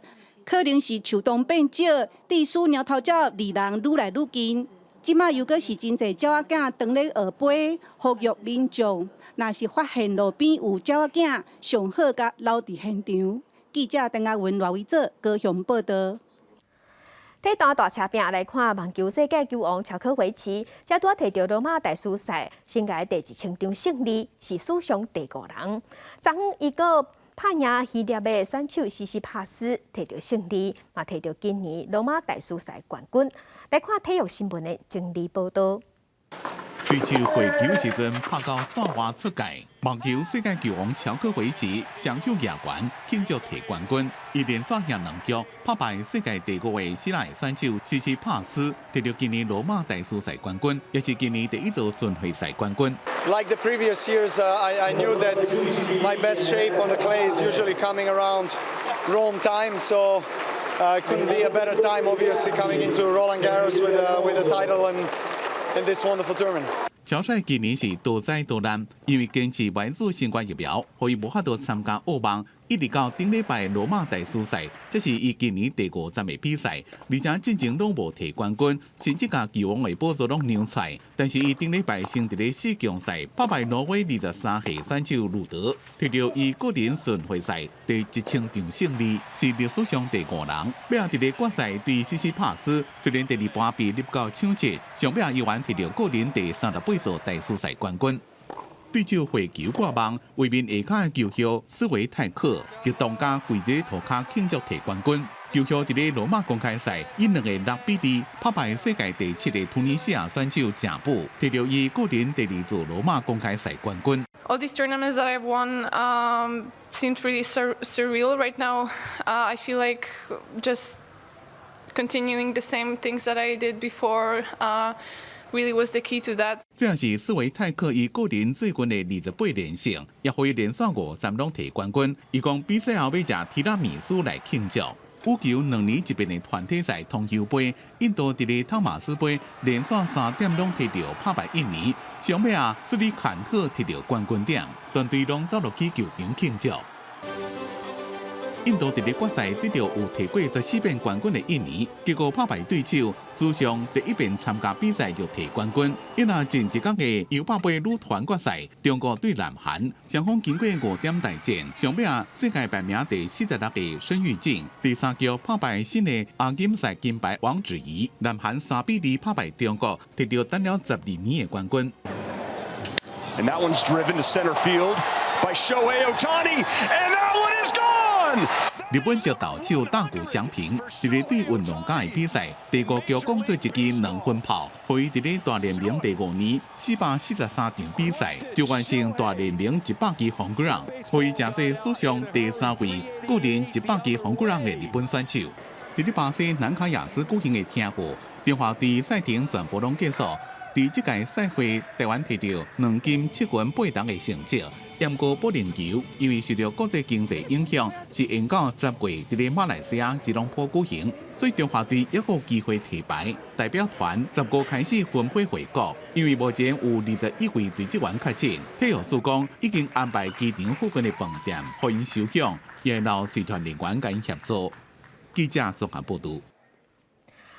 可能是樹洞變少，致使貓頭鳥離人愈來愈近。這馬猶閣是真濟鳥仔囝當咧學飛，呼籲民眾，若是發現路邊有鳥仔囝，上好共留佇現場。記者鄧亞文、賴維哲高雄報道。體壇大車拼來看，網球世界球王喬科維奇，才拄仔提著羅馬大師賽，生涯第1000場勝利，是史上第五人。昨昏伊閣拍贏希臘的選手西西帕斯，提著勝利，嘛提著今年羅馬大師賽冠軍。來看體育新聞的整理報道。對手回球時陣拍到線外出界，網球世界球王喬科維奇雙手舉懸慶祝提冠軍，伊連續贏兩局，拍敗世界第五位希臘選手西西帕斯，得著今年羅馬大師賽冠軍，也是今年第一座巡迴賽冠軍。 Like the previous years, I knew that my best shape on the clay is usually coming around Rome time, so couldn't be a better time, obviously, coming into Roland Garros with a title and this wonderful tournament. 喬帥今年是多災多難，因為堅持欲注新冠疫苗，予伊無法度參加澳網，一直到頂禮拜羅馬大師賽，這是伊今年第五站的比賽，而且進前攏無提冠軍，甚至共球王的寶座攏讓出來。但是伊頂禮拜先佇咧四強賽打敗挪威23歲選手魯德，提著伊個人巡迴賽第1000場勝利，是歷史上第五人。尾仔佇咧決賽對西西帕斯，雖然第二盤被入到搶七，上尾猶原提著個人第38座大師賽冠軍。對手回球掛網，衛冕下跤的球后斯維泰克激動甲跪佇塗跤慶祝提冠軍。球后佇咧羅馬公開賽以2-6比2打敗世界第七的突尼西亞選手賈布，提著伊個人第二座羅馬公開賽冠軍。 All these tournaments that I've won seem pretty surreal right now. I feel like just continuing the same things that I did before really was the key to that. 這也是斯維泰克伊個人最近的28連勝，也予伊連續五站攏提冠軍。伊講比賽後欲食提拉米蘇來慶祝。羽球兩年一遍的團體賽通球杯，印度佇咧湯馬斯杯連續三點攏提著拍敗印尼，上尾啊斯里坎特提著冠軍點，全隊攏走落去球場慶祝。印度佇咧決賽對著有提過14遍冠軍的印尼，結果拍敗對手，史上第一遍參加比賽就提冠軍。伊若前一工的優霸杯女團決賽，中國對南韓，雙方經過5點大戰，上尾啊世界排名第46的孫玉靜，第三局拍敗新的亞錦賽金牌王芷怡，南韓3比2拍敗中國，提著等了12年的冠軍。 And that one's driven to center field by Shohei Ohtani, and that one is gone. 日本籍投手大谷翔平，佇咧對運動家的比賽，第五局講出一支兩分炮，予伊佇咧大聯盟第五年443場比賽，就完成大聯盟100支轟塁，予伊成做史上第三位個人100支轟塁的日本選手。佇咧巴西南卡亞斯舉行的聽會，中華隊賽程全部攏結束。佇這屆賽會，台灣提著2金7銀8銅的成績。毋過保齡球因為受著國際經濟影響，是延到10月佇咧馬來西亞吉隆坡舉行，所以中華隊猶閣有機會提牌。代表團10號開始分批回國，因為目前有21位隊職員確診。體育署講已經安排機場附近的飯店，予𪜶休養，也會留隨團人員共𪜶協助。記者綜合報導。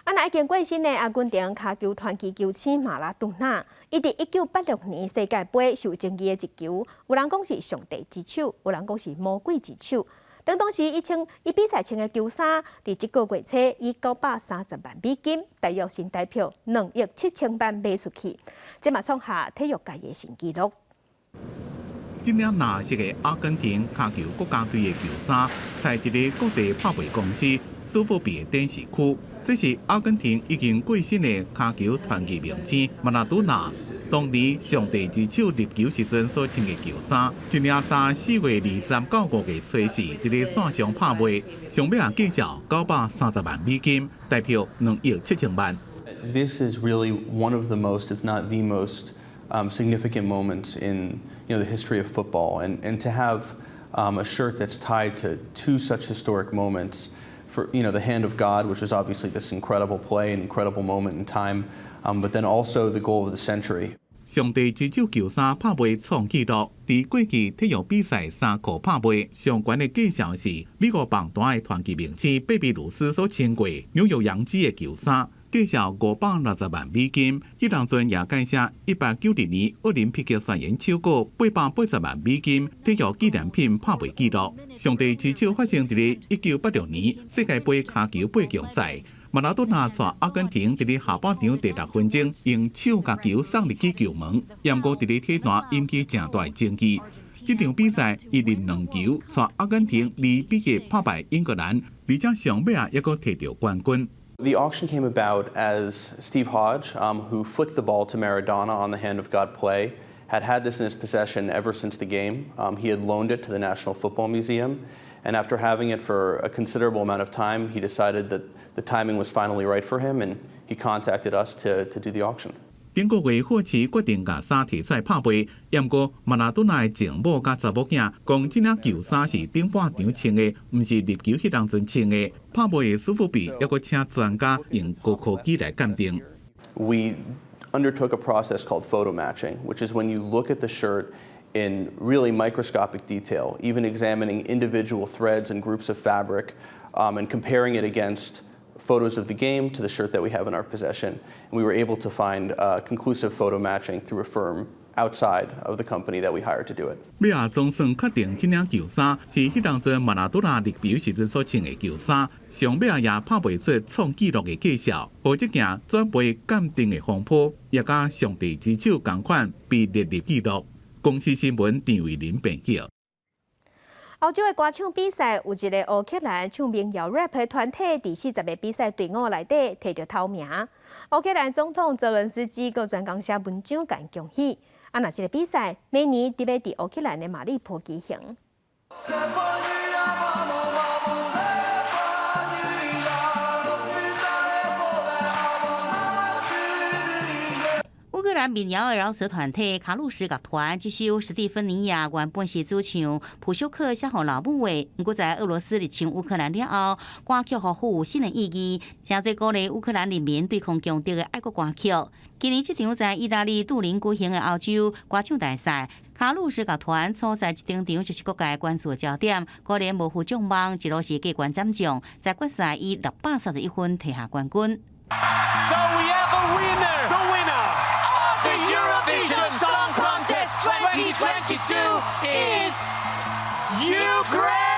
啊，若已經過身的阿根廷跤球傳奇球星馬拉多納，伊佇1986年世界盃受爭議的一球，有人講是上帝之手，有人講是魔鬼之手。當當時伊穿伊比賽穿的球衫，佇這個月初以930萬美金，大約新台票2億7千萬賣出去，這嘛創下體育界的新紀錄。這領藍色的阿根廷跤球國家隊的球衫，在一个國際拍賣公司蘇富比的展示區。這是阿根廷已經過身的跤球傳奇明星馬拉多納當年上帝之手入球時陣所穿的球衫。這領衫4月20到5月初四，佇咧線上拍賣，上尾仔價數930萬美金，台票2億7千萬。 This is really one of the most, if not the most, significant moments in the history of football, and to have a shirt that's tied to two such historic moments, for the hand of God, which is obviously this incredible play and incredible moment in time, but then also the goal of the century. 上帝之手球衫拍賣創紀錄，佇過去體育比賽衫褲拍賣上懸的價數是美國棒壇的傳奇明星貝比魯斯所穿過紐約洋基的球衫。價數560萬美金，彼當陣也改寫1892年奧林匹克宣言手稿880萬美金體育紀念品拍賣紀錄。上帝之手發生佇咧1986年世界盃跤球八強賽，馬拉多納帶阿根廷佇咧下半場第六分鐘用手共球送入去球門，毋過佇咧體壇引起誠大爭議。這場比賽伊入兩球，帶阿根廷2比1拍敗英格蘭，而且上尾仔猶閣提著冠軍。 The auction came about as Steve Hodge, who flicked the ball to Maradona on the Hand of God play, had had this in his possession ever since the game. He had loaned it to the National Football Museum, and after having it for a considerable amount of time, he decided that the timing was finally right for him, and he contacted us to do the auction. 頂個月霍奇決定共衫提出來拍賣，毋過馬拉多納的情某佮查某囝講，這領球衫是頂半場穿的，毋是入球彼當陣穿的。拍賣的蘇富比猶閣請專家用高科技來鑑定。 We undertook a process called photo matching, which is when you look at the shirt in really microscopic detail, even examining individual threads and groups of fabric, and comparing it against photos of the game to the shirt that we have in our possession. And we were able to find conclusive photo matching through a firm outside of the company that we hired to do it. 尾仔總算確定這領球衫是彼當陣馬拉多納入球時陣所穿的球衫，上尾仔也拍賣出創紀錄的價數，予這件轉賣鑑定的風波，也佮上帝之手仝款被列入紀錄。公視新聞陳慧琳編輯。歐洲的歌唱比賽，有一个烏克蘭唱民謠 rap 的團體，佇40個比賽隊伍內底提著頭名。烏克蘭總統澤倫斯基閣專工寫文章共恭喜。啊，若這个比賽明年佇欲佇烏克蘭的馬里波舉行。烏克蘭民謠的饒舌團體卡魯什樂團，這首史蒂芬妮亞原本是主唱普修克寫予老母的，毋過在俄羅斯入侵烏克蘭了後，歌曲予賦予新的意義，成做鼓勵烏克蘭人民對抗強敵的愛國歌曲。今年這場在意大利杜林舉行的歐洲歌唱大賽，卡魯什樂團初賽一登場就是各界關注的焦點，果然無負眾望，一路是過關斬將，在決賽以631分提下冠軍。 So we have a winner, the winner of the Eurovision Song Contest 2022 is Ukraine!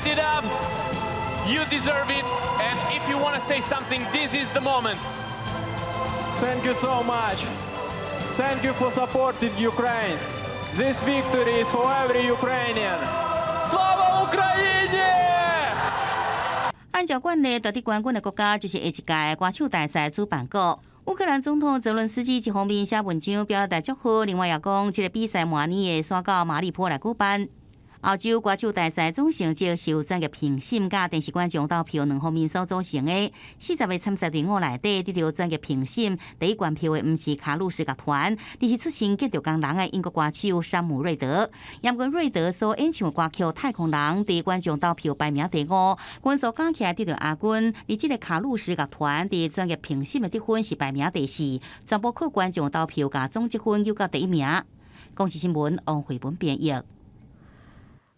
It up, you deserve it, and if you want to say something, this is the moment. Thank you so much. Thank you for supporting Ukraine. This victory is for every Ukrainian. Слава Україні! 按照慣例，奪得冠軍的國家就是下一屆歌唱大賽主辦國。烏克蘭總統澤倫斯基一方面寫文章表達祝賀，另外也講，這个比賽明年會徙到馬里波來舉辦。歐洲歌唱大賽總成績是由專業評審佮電視觀眾投票兩方面所組成的。40個參賽隊伍內底得著專業評審第一懸票的，毋是卡魯斯樂團，而是出身建築工人的英國歌手山姆瑞德。毋過瑞德所演唱的歌曲《太空人》佇觀眾投票排名第五，分數加起來得著亞軍。而這个卡魯斯樂團佇專業評審的得分是排名第四，全部靠觀眾投票共總積分又到第一名。公視新聞王慧文編譯。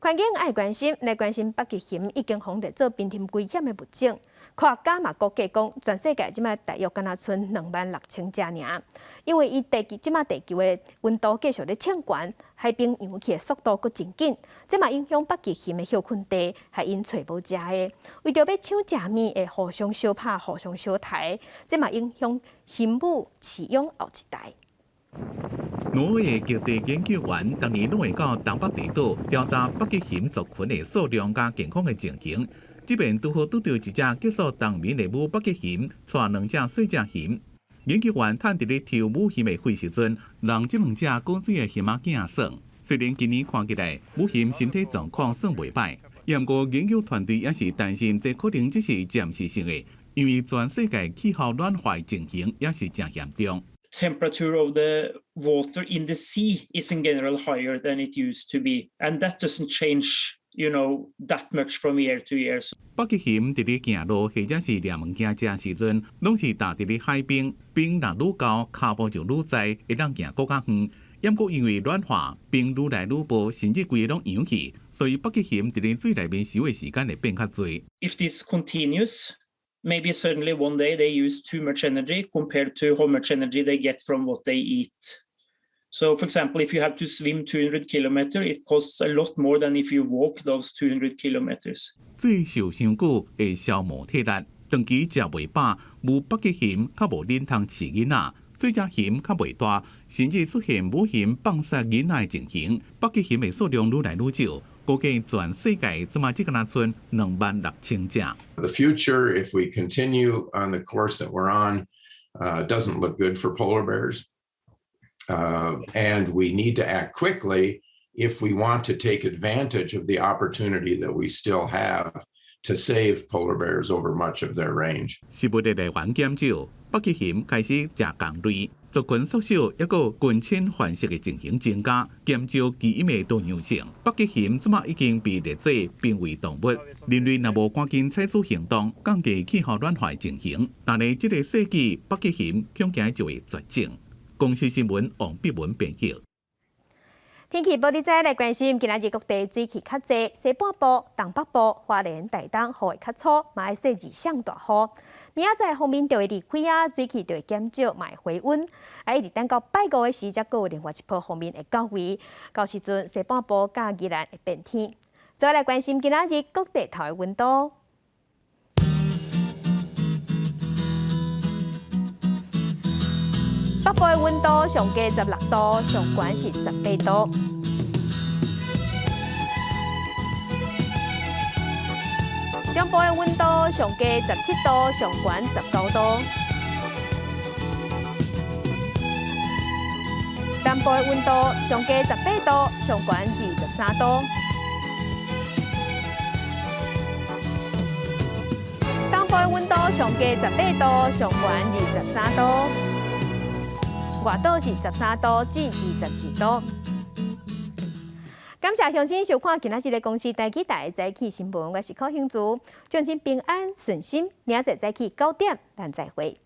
環境愛關心，來關心北極熊已經予列做瀕臨危險的物種。科學家嘛估計講，全世界這擺大約敢若賰26,000隻爾。因為伊地球這擺地球的溫度繼續咧升懸，海冰融去的速度閣真緊，這嘛影響北極熊的歇睏地，害𪜶揣無食的。為著欲搶食物，會互相相拍、互相相刣，這嘛影響熊母飼養後一代。挪威極地研究員逐年攏會到東北地島調查北極熊族群的數量佮健康的情形。這擺拄好拄著一隻激素冬眠的母北極熊，帶兩隻細隻熊。研究員趁佇咧抽母熊的血時陣，予這兩隻古水的熊仔囝耍。雖然今年看起來母熊身體狀況算袂䆀，毋過研究團隊也是擔心，這可能只是暫時性的，因為全世界氣候暖化情形也是誠嚴重。 Temperature of the water in the sea is in general higher than it used to be, and that doesn't change that much from year to year. 北極熊佇咧行路或者是掠物件食時陣，攏是踏佇咧海冰，冰若愈厚，跤步就愈濟，會當行閣較遠。毋過因為暖化，冰愈來愈薄，甚至規个攏融去，所以北極熊佇咧水內面泅的時間會變較濟。 If this continues, maybe suddenly one day they use too much energy compared to how much energy they get from what they eat. So, for example, if you have to swim 200 kilometers, it costs a lot more than if you walk those 200 kilometers. 水受傷久會消磨體力，長期食袂飽，母北極熊較無忍通飼囡仔，細隻熊較袂大，甚至出現母熊放殺囡仔的情形。北極熊的數量愈來愈少，估計全世界這馬只敢若賰26,000隻。 The future, if we continue on the course that we're on, doesn't look good for polar bears. And we need to act quickly if we want to take advantage of the opportunity that we still have to save polar bears over much of their range. 食物的來源減少，北極熊開始食共類，族群縮小，抑閣近親繁殖的情形增加，減少基因的多樣性。北極熊這馬已經被列做瀕危動物。人類若無趕緊採取行動，降低氣候暖化情形，但佇這个世紀，北極熊恐驚就會絕種。公視新聞王碧文編譯。天氣報你知來關心，今仔日各地水汽較濟，西半部、東北部、花蓮、台東雨會較粗，嘛會細緻上大雨。明仔載鋒面就會離開啊，水汽就會減少，嘛會回溫。啊，一直等到拜五的時，才閣有另外一波鋒面會到位。到時陣西半部佮宜蘭會變天。再來關心今仔日各地頭的溫度。北部的溫度上低16度，上懸是18度。中部的溫度上低17度，上懸19度。南部的溫度上低18度，上懸23度。東部的溫度上低18度，上懸23度。外島是13度至22度。感謝鄉親收看今仔日的公視台語台早起新聞，我是柯興竹，祝您平安順心，明仔載早起9點，咱再會。